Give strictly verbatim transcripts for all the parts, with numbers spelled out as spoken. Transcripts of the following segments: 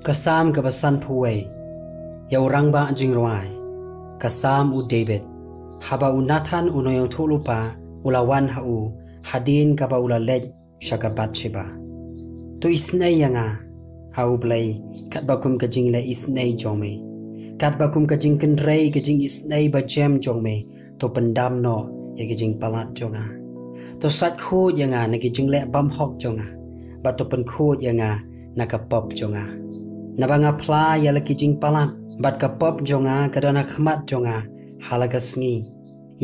Ka Salm kaba sanphew wei. Ïa u rangbah jingrwai. Ka Salm u David. Haba u Nathan u nongïathuhlypa u la wan ha u, hadien kaba u la leit sha ka Bathsheba. To isynei ïa nga, A U Blei, katba kum ka jingleh isynei jong me. Katba kum ka jingkynrei ka jingisynei bajem jong me, to pyndam noh ïa ki jingpalat jong nga. To sait khuid ïa nga na ki jingleh bymhok jong nga, bad to pynkhuid ïa nga na ka pop jong nga. Naba nga phla ïa la ki jingpalat, bad ka pop jong nga ka don ha khmat jong nga ha la ka sngi.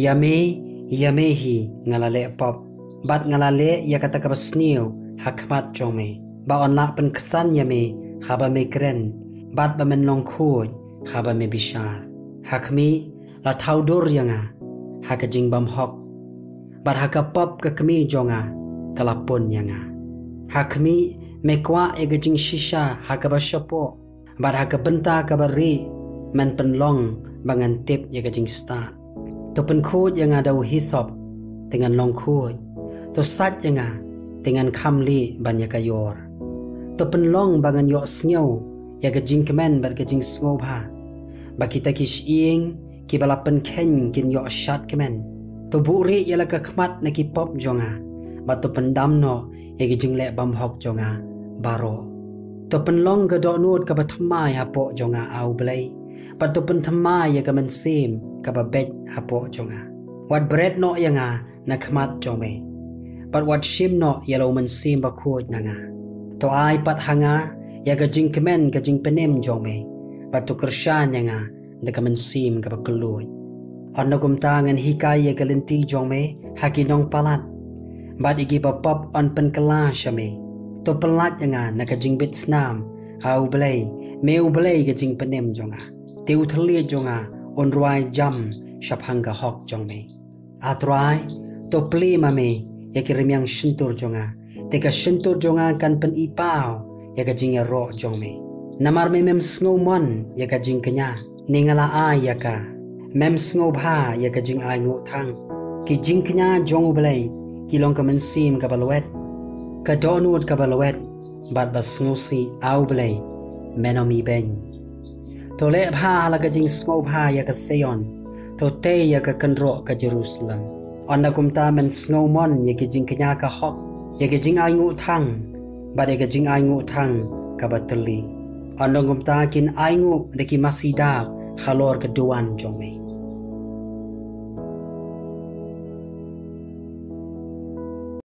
Ïa me, ïa me hi nga la leh pop, bad nga la leh ïa kata kaba sniew ha khmat jong me, ba yn lah pynksan ïa me haba me kren, bad ba men long khuid haba me bishar. Ha khmih, la thaw dur ïa nga ha ka jingbymhok, bad ha ka pop ka kmie jong nga ka la pun ïa nga. Ha khmih, me kwah ïa ka jingshisha ha kaba shapoh, bad ha ka bynta kaba rieh men pynlong ba ngan tip ïa ka jingstad. To pynkhuid ïa nga da u hisop, te ngan long khuid. To sait ïa nga, te ngan kham lieh ban ïa ka ïor. To pynlong ba ngan ïohsngew ïa ka jingkmen bad ka jingsngewbha, ba kita ki shyieng kiba la pynkheiñ kin ïoh shad kmen. To buhrieh ïa la ka khmat na ki pop jong nga, bad to pyndam noh ïa ki jingleh bymhok jong nga baroh. To pynlong ka dohnud kaba thymmai hapoh jong nga, A U Blei, bad to pynthymmai ïa ka mynsiem kaba beit hapoh jong nga. Wat bret noh ïa nga na khmat jong me, bad wat shim noh ïa la u Mynsiem Bakhuid na nga. To ai pat ha nga ïa ka jingkmen ka jingpynim jong me, bad to kyrshan ïa nga da ka mynsiem kaba kylluid. Ynda kumta ngan hikai ïa ka lynti jong me ha ki nongpalat, bad ïa kiba pop yn pynkylla sha me. To pyllait ïa nga na ka jingbit snam, A U Blei, me U Blei ka jingpynim jong nga. Te u thylliej jong nga un rwai jam shaphang ka hok jong me. A Trai, to plie ma me ïa ki rmiang shyntur jong nga, te ka shyntur jong nga kan pyni paw ïa ka jingïaroh jong me. Namar me mem sngewmon ïa ka jingkñia, ne nga la ai ïa ka. Mem sngewbha ïa ka jingainguh thang. Ki jingkñia jong U Blei ki long ka mynsiem kaba lwet, ka dohnud kaba lwet bad ba sngewsih, A U Blei, men ym ibeiñ. To leh bha la ka jingsngewbha ïa ka Sion, to tei ïa ka kynroh ka Jerusalem. Ynda kumta men sngewmon ïa ki jingkñia ka hok, ïa ki jingainguh thang, bad ïa ka jingainguh thang kaba tylli. Ynda kumta kin ainguh da ki masi dab halor ka duwan jong me.